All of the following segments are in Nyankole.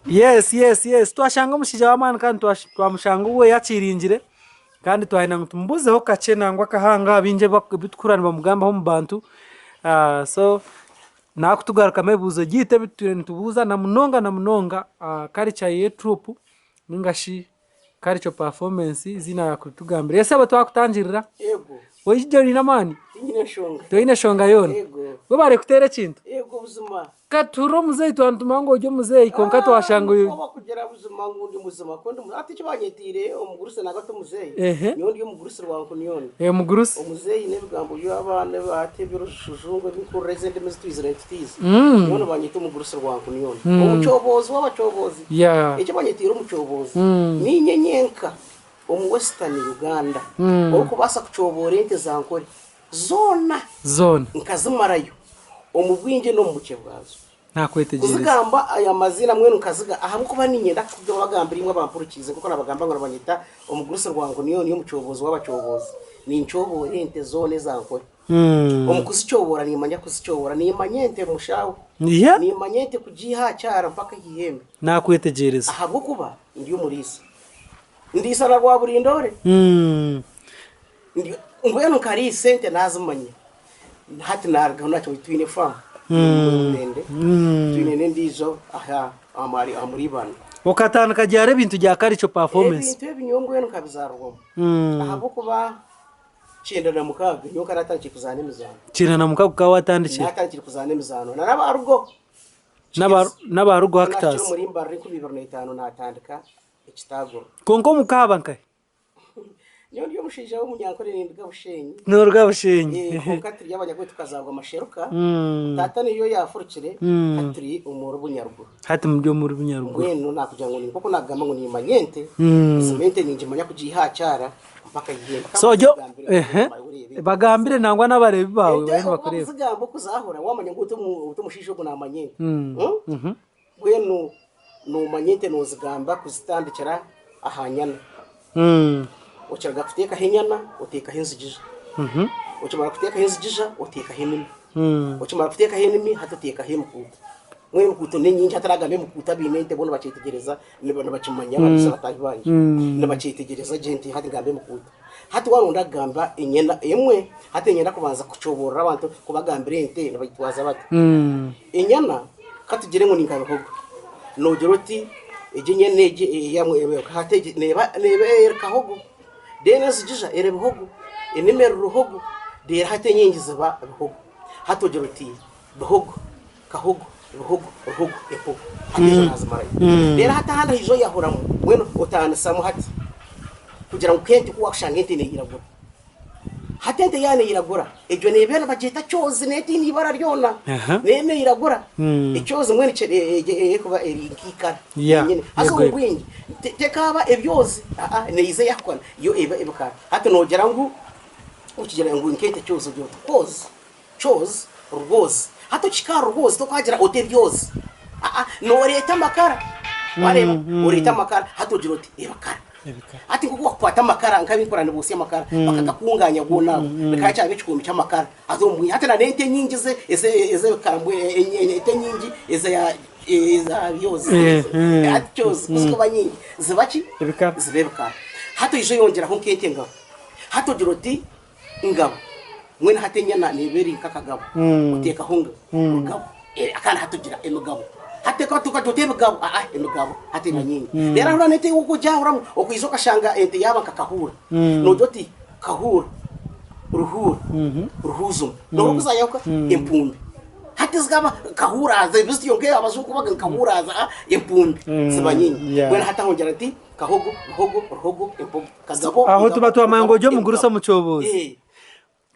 Yes yes yes twashanga omushaija w'amaani kandi twamushanga owe yakiringire kandi twayenda ngu tumubuuzeho kakye nangwa akahango aha bingi ebi turikuhurira nibamugambaho omu bantu so Naakutugarukamu ebibuuzo byaitu ebi tutwire nitubuuza na munonga na munonga aha culture y'eturupu ninga shi culture performance eiziina yaakutugambira. Esebo twakutangirira? Yego. Oija oine amaani? Tinyine nshonga. Toine nshonga yoona? Yego. Webare kuteera ekintu. Yego buzima. Ka tuhurire omuzeeyi twaba nitumanya ngu ori omuzeeyi kwonka twashanga ori. Oba kugira buzima ngu ndi muzima ku ndi muzima. Hati eki banyetiire omugurusi naaga ti muzeeyi. Ehe. Nyowe ndi omugurusi rwa nkunyoona. Omugurusi. Omuzeeyi n'ebigambo by'abaana hati eby'orushujungu ebi nkuhurira ezi endimi ezi twizire nitutiiza. Nyowe nibanyeta omugurusi rwa nkunyoona. Omucooboozi w'abacooboozi. Yeah. Eki banyetiire omucooboozi, niinye nyenka omu Western Uganda orikubaasa kucooboora ente za Nkore zoona Zoona. nkazimarayo omu bwingi n'omu bukye bwazo. Nakwetegyereza. Kuzigamba aya maziina mbwenu nkaziga ahabw'okuba niinyenda kubagambira imwe abampurikiize nk'oku nabagamba ngu nibanyeta omugurusi rwango niyo niyo omucooboozi w'abacooboozi. Nincooboora ente zoona eza Nkore. Omu kuzicoobora niimanya kuzicoobora, niimanya ente mushaawe. Yeah. Niimanya ente kugiiha aha kyara mpaka aha ihembe Nakwetegyereza. ahabw'okuba ndi omuriisa. Ndiisa na Rwaburindoore. Mbwenu nkariisa ente naazimanya. Hati naarugaho naakimanya twine faamu Mubende, twine n'endiijo aha aha muri Ibanda. Okatandika ryari ebintu bya culture performance? Ebintu ebi nyowe mbwenu nkabizaarirwamu ahabw'okuba 96 nyowe nkaba naatandikire kuzaana emizaano. 96 okaba waatandikire? Naatandikire kuzaana emizaano n'abarugo. N'abarugo actors? Naakiri omuri Mbarara 2005 naatandika ekitaaguro. Kwonka omuka ahaba nkahi? Nyowe ndi omushaija w'omunyankore ninduga Bushenyi. Noruga Bushenyi. Eh, kwonka turi abanyagwe tukazaarwa Masheruka. Taata niyo yaafurukire, hati turi omuri Bunyaruguru. Hati muri omuri Bunyaruguru. Mbwenu nakugira ngu nk'oku naakugamba ngu niimanya ente, buzima ente ningimanya kugiiha aha kyara mpaka aha ihembe. So oryo, ehe, bagambire nangwa n'abareebi baawe Ente bariyo oku nibakureeba. bakuzigamba okuzaahura waamanya ngu oti omushaija ogu naamanya ente. Mbwenu noomanya ente noozigamba kuzitandikira aha nyana. Okiraga kuteekaho enyana, oteekaho enzigija. Okimara kuteekaho enzigija, oteekaho enimi. Okimara kuteekaho enimi, hati oteekaho emikuuto. Mbwenu emikuuto n'enyingi hati nagamba emikuuto abaine ente bo nibakyetegyereza, nibakimanya abariisa bataahi bangye. Nibakyetegyereza gye nti hati ngamba emikuuto. Hati waaba nooyenda kugamba enyana emwe, hati niinyenda kubanza kucoborora abantu kubagambira ente nibagitwaza bata. Enyana ka tugire ngu ni nka bihogo, noogira oti egi enyana egi hati egi neeba eri kahogo, then ezigija eri bihogo, enimi eri ruhogo, reero hati enyingi ziba bihogo. Hati ogira oti bihogo, kahogo, bihogo, ruhogo, empogo, hati ezo naazimarayo. Reero hati ahandi haija oyahuramu mbwenu otaanisamu hati kugira ngu nk'ente ku waakushanga ente neeyiragura. Hati ente yaaba neiragura, egyo neeba nibagyeta kyozi neeba etaine ibara ryona, neeba neiragura. Ekyozi mbwenu erikuba eri nk'eikara ryenyine. Haza omu bwingi tekaaba ebyozi, aa neiza eyahukana yo eba ebikara. Hati noogira ngu okigira ngu nk'ente kyozi ogira oti koozi, kyozi, rwozi. Hati okihika aha rwozi tokwagira oti ebyozi, aa nooreeta amakara, wareeba oreeta amakara hati ogira oti ebikara. Hati nk'oku bakukwata amakara nk'abinkora niboosya amakara bakagakunganya goona ago bikaba kyaba ekikoomi ky'amakara haza omu bwingi hati n'ente enyingi ze ez'ebikara mbwenu ente enyingi eza eza byozi hati kyozi ku zikuba nyingi ziba ki? Ziba ebikara. Hati oija oyongyeraho nk'ente engabo hati ogira oti Ngabo, mbwenu hati enyana neeba eri nk'akagabo, oteekaho nga rugabo, kandi hati ogira emigabo. Hati tukagira oti ebigabo, aa emigabo hati eba nyingi. Reero ahu n'ente ei orikugyahuramu, okwija okashanga ente yaaba nka kahuura, noogira oti kahuura, ruhuura, ruhuuzumu, nooba orikuzayahuka empumbi. Hati zikaba kahuuraaza, ebi zityo nk'abajungu kubaga ngu kahuuraaza, empumbi ziba nyingi. Mbwenu hati aho ngira nti kahogo, bihogo, ruhogo, empogo. So, aho tuba twamanya ngu ori omugurusi omu kyoboozi.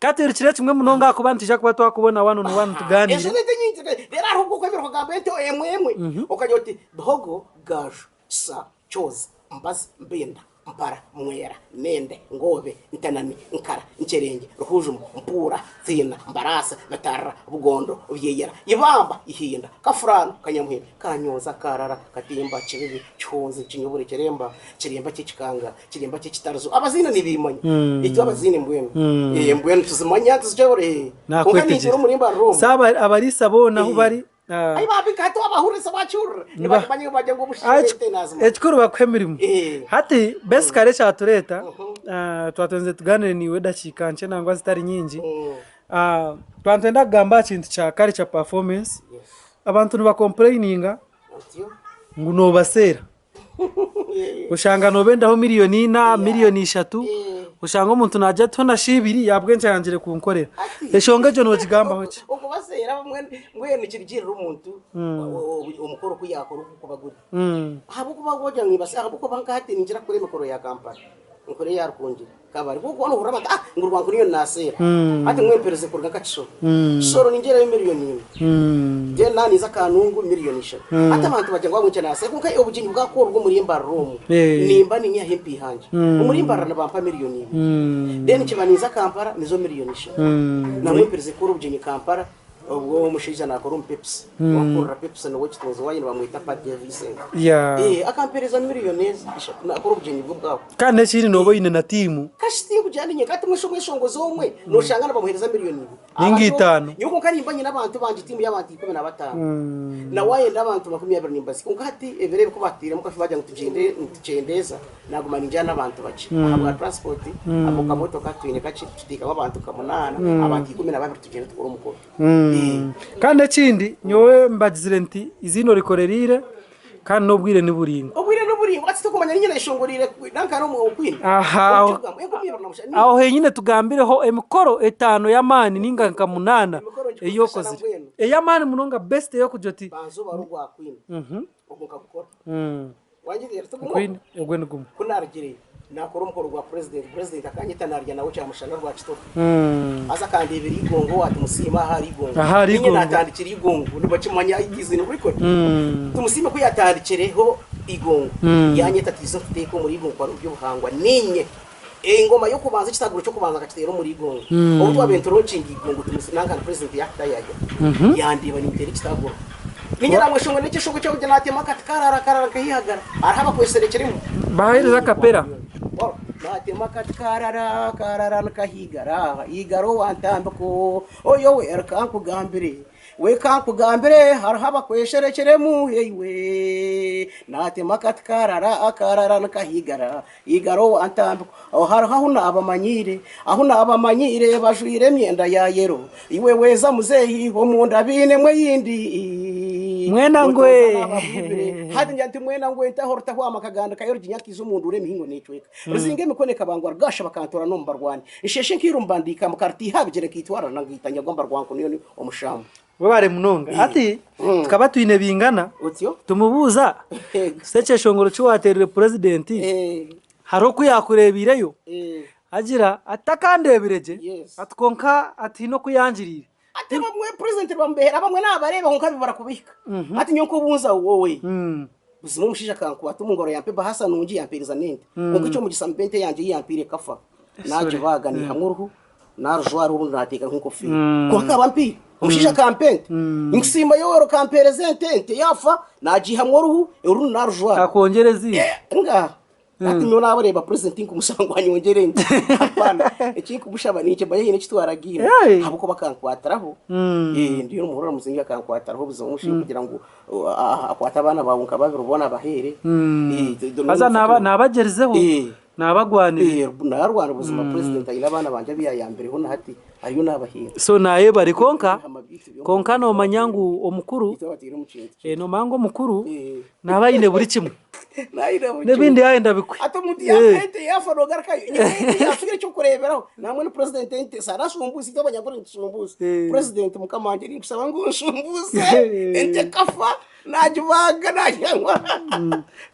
Ka twirukire kimwe munonga ahakuba nitwija kuba twakubona wanu na wanu tugaaniire. Ezo n'ente nyingi. Reero hariho obwo okwemera okagamba ente emwe emwe. Okagira oti, Bihogo, Gaju, Kisa, Kyozi, Mbazi, Mbinda, Mpara, Mwera, Nende, Ngoobe, Ntanami, Nkara, Nkyerengye, Ruhujumo, Mpuura, Tsiina, Mbaraasa, Bitarira, Bugondo, Byeyera, Ibamba, Ihinda, Kafurano, Kanyamuhimbi, Kanyonza, Karara, Katimba, Kibibi, Kihunzi, Kinyubure, Kiremba, Kiremba ky'ekikanga, Kiremba ky'ekitarizo. Abaziine nibiimanya. Itwe abaziine mbwenu. Eh, mbwenu tuzimanya tuzicobora. Eh. Kwonka Nakwetegyera. nintuura omuri Mbarara omu. So aba- abariisa boona ahu Eh. bari. Ah. Ai bambi nka hati wabahuririza bakihurira Niba- nibakimanya bagira ngu Ah, omushaija ente nazimanya. Ekikuru bakuha emirimo. Eh. Hati basically ekyatureeta twatwenze tugaanire naiwe edakiika nkye nangwa zitari nyingi. Twaba nitwenda kugamba aha kintu kya culture performance. Abantu nibakompureyininga Otyo. ngu noobaseera. Oshanga noobendaho miriyoni ina, miriyoni ishatu, oshanga omuntu naagira ati hoona shi ibiri ahabw'enki ayangire kunkorera. Enshonga egyo noogigambaho ki? Okubaseera abamwe mbwenu nikirugiirira omuntu omukoro oku yaakora oku gukuba guri. Ahabw'okuba wagira ngu nibaseera ahabw'okuba nka hati ningira kukora emikoro ya Kampala, nkore eya Rukungiri. Kabari kwonka nohurira abantu ah ngu Rwankuni yo naseera hati mbwenu mpereze kuruga nka Kisoro Kisoro ningyerayo miriyoni ina then naninza Kanungu miriyoni ishatu hati abantu bagira ngu ahabw'enki naseera kwonka obugyenyi bwakorwa omuri Mbarara omu nimba ninyihaho empiiha ngye omuri Mbarara nibampa miriyoni ibiri then nkiba ninza Kampala nizo miriyoni ishatu nabwo mpereze kukora obugyenyi Kampala. Obwo omushaija naakora omu Pepsi, orikukurira Pepsi niwe kitunzi waayo nibamweta Paddy Vincent. Yeah. Eh, akampeereza miriyoni ezi ishatu naakora obugyenyi bwe obwabo. Kandi n'ekindi nooba oine na tiimu. Kashi tinkugira ninye kati mwesha omweshongozi omwe nooshanga nibamuheereza miriyoni ibiri. Ninga Abantu- itaano. Nyowe kwonka nimba nyine abantu bangye tiimu y'abantu 15. Na waayenda abantu 20 nimbazika. Kwonka hati ebiro ebi ku baatuteiremu kafi baagira ngu tugyende nitukyendeeza, Naguma ningyenda n'abantu bakye ahabwa transport, amu kamotoka twine kakye tuteekamu abantu nka munaana, abantu 12 tugyende tukore omukoro. Kandi ekindi nyowe mbagizire nti eiziina orikorereire kandi n'obwire ni buraingwa. Obwire ni buraingwa hati tirikumanya niinye nayeshongoriire nanka okwine. Aha aho aho henyine tugambireho emikoro etaano y'amaani ninga nka munaana Emikoro ei ngikukozesa okozire. nambwenu. Ey'amaani munonga best ey'okugira oti. Banza obare ogwa kwine ogwo nkagukora. Wangiriire tigumu Nkwine, ogwe ni gumwe. Ku narugireyo naakora omukoro gwa purezidenti, purezidenti akanyeta naarya nawe kyamushana rwa kitoka. Haza akandeebera eigongo owa Tumusiime aha ahari eigongo. Ahari Niinye eigongo. naatandikire eigongo nibakimanya it is in record. Tumusiime ku yaatandikireho eigongo yaanyeta ati iza nkuteeke omuri eigongo ku hariho eby'obuhangwa. Niinye engoma y'okubanza ekitaguro ky'okubanza nkakiteera omuri eigongo. Obu twabaire nituronkinga eigongo Tumusiime nanka na purezidenti yaakutayaya yandeeba ninteera ekitaguro. Ninye namweshongora n'ekyeshongo ky'okugira naatema akati karara karara nkahihagara. Hariho abakweserekyeremu. Baheereza akapera. Naatema akati karara karara nkahigara igara owa ntambiko oyo we reka nkugambire we kankugambire hariho abakwesherekyeremu eiwe naatema akati karara karara nkahigara Igaro owa ntambiko. Aho hariho ahu naabamanyiire, ahu naabamanyiire bajwaire emyenda ya yero. Iwe weeza muzeeyi, omunda bainemu eyindi. Mwena ngwe. Notoza naababwibire. Hati ngira nti mwena ngwe ntaho rutahwama akaganda kayo ruginya akaiza omu nduura emihingo neecweka. Ruzinga emikono ekabangwa rugaasha bakantoora n'omu barwani. Nsheeshe nkairwa mbandiika mukarutiiha aha bigyere nkaitwara na ngaita nyagwa mbarwa nkuniyo ni omushambo. Webare munonga. Hati tukaba twine Bingana Otyo? tumubuuza se ekyeshongoro ki wateerire purezidenti hariho oku yaakureebiireyo? Agira ati takandeebire gye ati kwonka ati haine oku yangiriire. Ati abamwe purezidenti nibamubeehera abamwe naabareeba kwonka bibura kubihika. Hati nyowe nk'obunza wowe buzima omushaija akankwata omu ngaro yampa ebahasa nungi yampeereza n'ente. Kwonka eky'omugisha mubi ente yangye ei yampiire ekafa naagibaaga naihamu oruhu. Naarujwara orundi naateekaho enkofiira. Kwonka akaba ampiire. Omushaija akampa ente. Ninkusiima Yoweri okampeereza ente, ente yaafa, naagiihamu oruhu, orundi naarujwara. Akwongyera ezindi? Ngaaha. Hati nyowe naabareeba purezidenti tinkumushaba ngu anyongyere ente. Hapana. Eki nkumushaba ninkimanya haine eki twaragiine. Ahabw'okuba akankwatiraho. Ndiyo nimuhurira Muzingi akankwatiraho buzima omushaija kugira ngu akwate abaana baawe nka babiri boona abaheere. Haza naabagyerizeho. Naabagwanire. Eh, naarwana buzima president aine abaana bangye abu yaayambireho na hati ariyo naabahiinga. So naayebare kwonka Ebihama byaitu by'omu kwonka noomanya ngu omukuru itwe abataire omu kintu eh, noomanya ngu omukuru Eh. naaba aine buri kimwe Naayine buri n'ebindi kimwe. yaayenda bikwe. Ati omuntu Eh. yaakuha ente yaafa noogarukayo. Nyowe ente yaasigira eky'okureeberaho. Nangwa ni president ente sarashumbuusa itwe abanyankore nitushumbuusa. Eh. President mukama wangye ninkushaba ngu onshumbuuse Eh. ente ekafa. Nagibaaga nagyangwa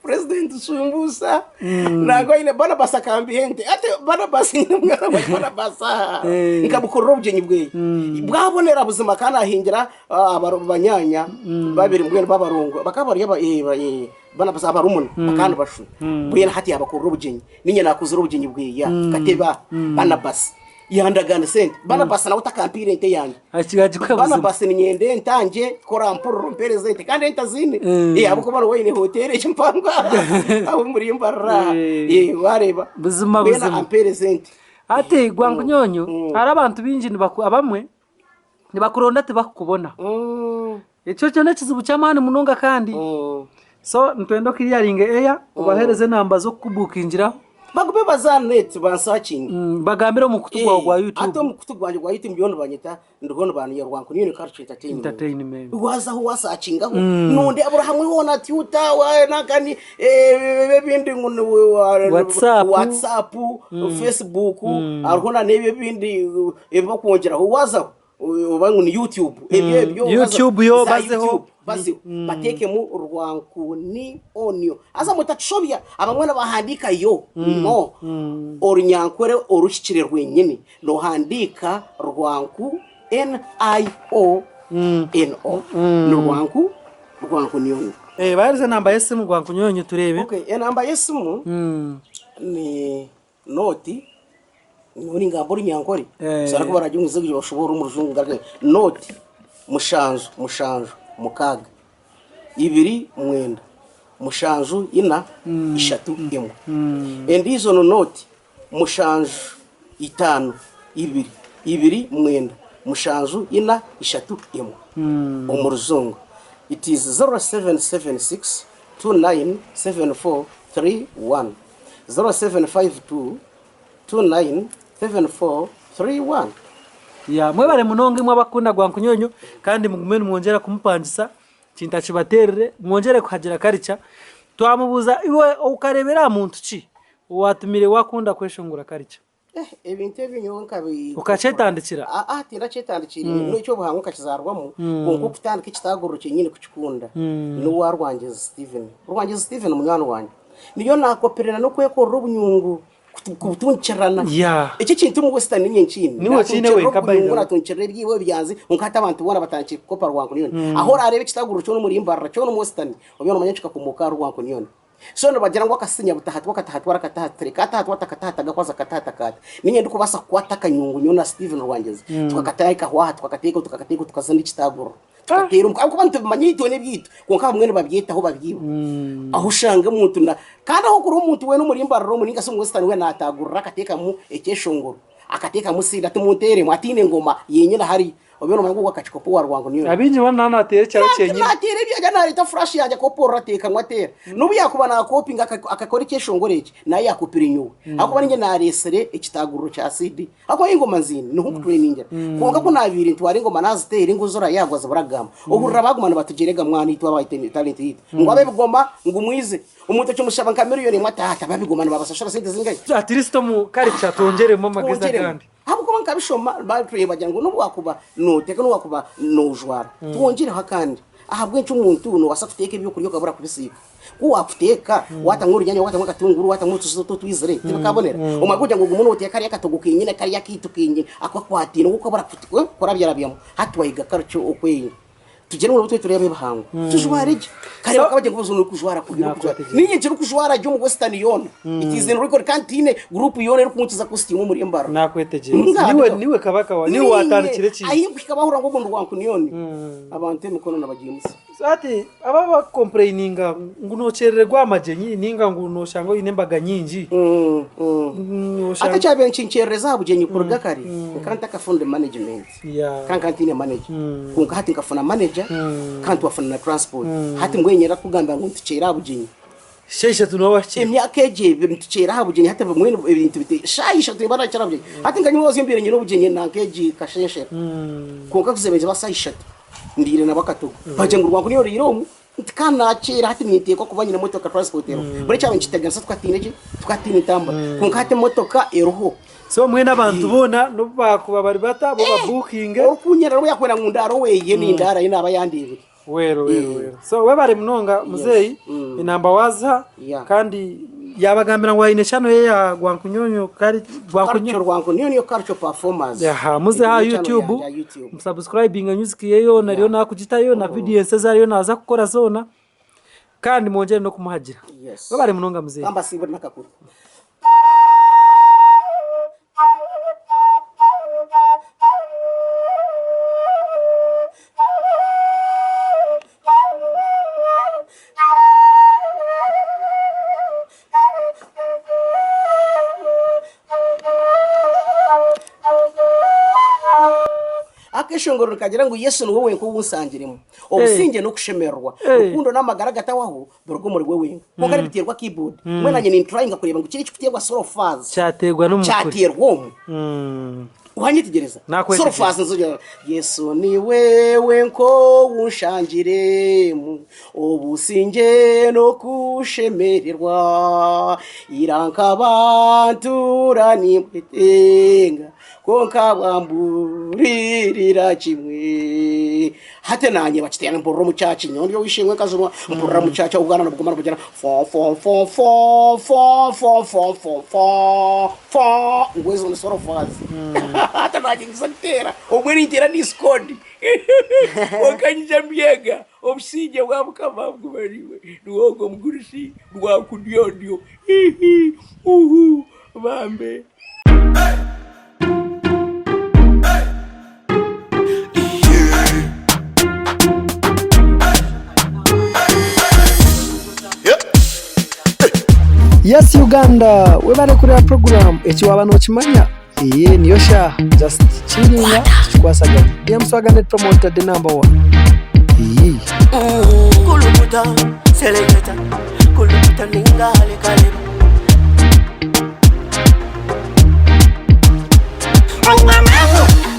president shumbusa nangwa aine Barnabas akambiha ente ati Barnabas nyine omwana wa Barnabas aha Eh. nkamukorera obugyenyi bweye bwabonera buzima kandi nahingira banyaanya babiri mbwenu babarongo bakaba bari aba eh, ba- eh, Barnabas abarumuna bakaba nibashusha mbwenu hati yabakorera obugyenyi ninye nakozire obugyenyi bweya Kateba Barnabas Yandagaanisa ente. Barnabas nawe takampiire ente yangye. Akigagikuha buzima. Barnabas niinyenda ente angye kora mpurira ompeereze ente kandi ente aziine. Eh, ahabw'okuba niwe oine hoteeri egi mpango aha ahu muri Mbarara aha. Eh, waareeba. Buzima Mbwenu buzima. ampeereze ente. Hati Gwankunyonyo, hariho abantu baingi nibaku abamwe nibakuronda tibakukubona. Ekyo kyo n'ekizibu ky'amaani munonga kandi. So nitwenda okiriyaringe eya obaheereze enamba z'okukubukingiraho. Bagume baze aha net bansakinge. Bagambire omu mukutu gwawe gwa Hati YouTube. omu mukutu gwangye gwa YouTube mbyoona nibanyeta ndiho nibaniya Rwankunini Culture Entertainment. Entertainment. Wazaho wasakingaho nondeebura hamwe hoona Twitter nakani ebindi ngu ni WhatsApp. WhatsApp, Facebook hariho na n'ebyo ebindi ebi bakwongyeraho wazaho oba ngu ni YouTube ebyo ebyo waza- YouTube yo za bazeho. YouTube, bazeho bateekemu Rwankuni onio haza mutatushobya abamwe nibahandiika yo no orunyankore oruhikire rwenyini Nohandiika Rwanku N-I-O N-O ni Rwanku, Rwanku Nyonyo. Bahereze enamba y'esimu Rwanku Nyonyo tureebe. Okay, enamba y'esimu ni nooti, nyowe ningamba orunyankore, nsobola kuba baragyunguza kugira bashoboorore omu rujungu ngaruke, nooti mushanju mushanju mukaaga ibiri mwenda mushanju ina ishatu emwe. Endiijo ni nooti mushanju, itaano, ibiri, ibiri, mwenda, mushanju, ina, ishatu, emwe. Omu Rujungu, it is 0776 29 74 31, 0752 29 74 31. Ya, mwebare munonga imwe abakukunda Gwankunyonyo kandi mugume nimwongyera kumupangisa kintu akibateerere mwongyere kuhagira karica. Twamubuuza iwe okareebera aha muntu ki Owatumire wakunda kweshongora karica? Eh, ebintu ebyo nyowe nkabi Okakyetandikira? Aa, tindakyetandikire n'eky'obuhangwa nkakizaarwamu, kwonka okutandika ekitaaguriro kyenyini kukikunda n'owa Rwangyezi Steven. Rwangyezi Steven munywani wangye. Niyo naakoperera n'okwekorera obunyungu kubutungikirana. Yeah. Eki ekintu omu Western niinye nkiine. Niiwe okiine Naatungikirira wenka by the obunyungu, way. naatungikirira ebyiwe ebyanzi, kwonka hati abantu boona batandikire kukopa Rwankunyooni. Ahu oraareebe ekitaaguriro kyona omuri Mbarara, kyona omu Western, obe noomanya ngu kikakomooka ahari Rwankunyooni. So nibagira ngu akasinya butahatwa katahatwara katahatire, katahatwa takatahata gakwaza katahata kaata. Niinye ndikubaasa kukwata akanyungu nyowe na Steven Rwangyezi tukakatandikaho aha tukakateekaho tukakateekaho tukazana ekitaaguriro tukateera omu ahabw'okuba nitubimanya itwe n'ebyaitu kwonka abamwe nibabyetaho babyiba. Aho oshanga omuntu na kandi ahu okuri omuntu weena omuri Mbarara omu ninga shi omu Western weena naataagurira akateekamu ekyeshongoro akateekamu siida ati munteeremu ataine ngoma yenyine hariya. Obe nomanya ngu ogwo akakikopo owa rwango niyo. Abaingi boona naaba naateera ekyaro kyenyini. Naateera ebi ajya naareeta furashi yangye akoporora ateekamu ateera. N'obu yaakuba naakopinga akakora ekyeshongoro eki, nawe yaakopire nyowe. Ahabw'okuba niinye naareetsire ekitaaguriro kya CD. Ahabw'okuba engoma nziine, niho nkutureyiningira. Kwonka ku naabaire ntwara engoma naaziteera engu zirayagwa zibura kugamba. Ohurira baaguma nibatugyerega mwana itwe aba talenti yaitu. Ngu ab'ebigoma ngu mwize. Omuntu okimushaba nka miriyoni emwe ati ati ab'ebigoma nibabasashura sente zingahi? At least omu karica twongyeremu amagezi Twongyeremu. agandi. Ahabw'okuba nkabishoma baatwire bagira ngu n'obu waakuba nooteeka n'obu waakuba noojwara twongyereho akandi. Ahabw'enki omuntu noobaasa kuteeka ebyokurya okabura kubisiika? Ku waakuteeka waatamu orunyanya waatamu akatunguru waatamu otusozi otu otwizire tibikaabonera? Omara kugira ngu ogume nooteeka kariya akatogo kenyine kariya akaitu kenyine aku akwataine ngu okabura kurabyarabyamu hati wayiga culture okweye. Tugire ngu n'obu turi ab'ebihango tujware gye. Kare bakaba bagira ngu buzima orikujwara kubi orikujwara. Niinye nkirikujwara gye omu Western yoona. It is in record kandi tihaine group yoona erikunkiza costume omuri Mbarara. Nakwetegyereza. Niiwe niiwe kabaka wa niiwe waatandikire ekintu. Ahi nkuhika bahurira ngu ogu ndi Rwankunyooni, abantu emikono nibagiimutsya. So hati abo abakukompureyininga ngu nokyerererwa aha magyenyi ninga ngu noshanga oine embaga nyingi. Hati ekyabaire nikinkyerereza aha bugyenyi kuruga kare, nkaba ntakafunire management. Yeah. Ka ntiine manager kwonka hati nkafuna manager kandi twafuna na transport hati mbwenu nyenda kukugambira ngu nitukyera aha bugyenyi Shaaha ishatu nooba wahikire. Emyaka egyo ebiri nitukyera aha bugyenyi hati mbwenu ebintu bite shaaha ishatu nimba nakyera aha bugyenyi hati nka nyowe mbaire nyine obugyenyi nanka egi kashenshera kwonka kuziba niziba shaaha ishatu ndiire nabo akatogo bagira ngu rwangu niyo oriire omu Nti ka naakyera hati ninteekwa kuba nyine emotoka transport eriho. Mbwenu ekyaba nikiteganisa tukatiina ki? Tukatiina entambura. Kwonka hati emotoka eriho. So mbwenu abantu boona n'obu baakuba bari bata bo babuukinge. Orikunyerera obu yaakwenda ngu ndaare oweye nindaarayo naaba yandeebire. Weero weero weero. So webare munonga muzeeyi enamba waaziha kandi yaabagambira ngu aine channel ye ya Gwankunyonyo kari Gwankunyonyo. Culture Rwankunyonyo Culture Performers. Aha muze aha Egyo niyo channel YouTube yangye aha YouTube. musubscribinge music ye yoona ariyo nakugitayo na video ensi ezi ariyo naaza kukora zoona kandi mwongyere n'okumuhagira. Yes. Webare munonga muzeeyi. Ka mbasiibure n'akakuru. Akesho. Akeshongoro nikagira ngu Yesu niwe wenka ou nsangiremu. Obusingye n'okushemererwa, rukundo n'amagara agatahwaho biruga omuri we wenka. Kwonka nibiteerwa keyboard. Mbwenu nanye nintrayinga kureeba ngu kiri ekikuteerwa solfazi. Kyateerwa n'omukuri. Kyateerwa omu. Wanyetegyereza? Nakwetegyereza. Solfazi nizo Yesu niwe wenka ou nshangiremu obusingye n'okushemererwa. Ira nkaba ntuura nimpwetenga Kwonka bwamburirira kimwe. Hati naanye bakiteera mpurira omu church nyowe ndi ow'eishe-emwe nkajunwa mpurira omu church obwana nibuguma nibugira fo fo fo fo fo fo fo fo fo fo ngu ezo ni sorofazi. Hati naanye ngiza kuteera obumwe ninteera disikodi kwonka nyija mbyega obusingye bwa Mukama buguma niiwe niwe ogwo omugurusi rwakudyodyo hihi uhu bambe. Yes Uganda webare kureba program eki waba nokimanya eye niyo shaaha just chillinga tukikwasaganya DM Swagger Net Promoter the number one iyii. Kulukuta, seleketa, kulukuta ninga halikaleba.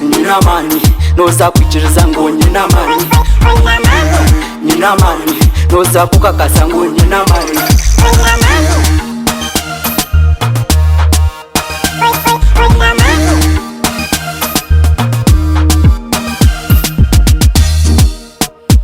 Nyine amaani nooza kwikiriza ngu nyine amaani. Nyine amaani nooza kukakasa ngu nyine amaani.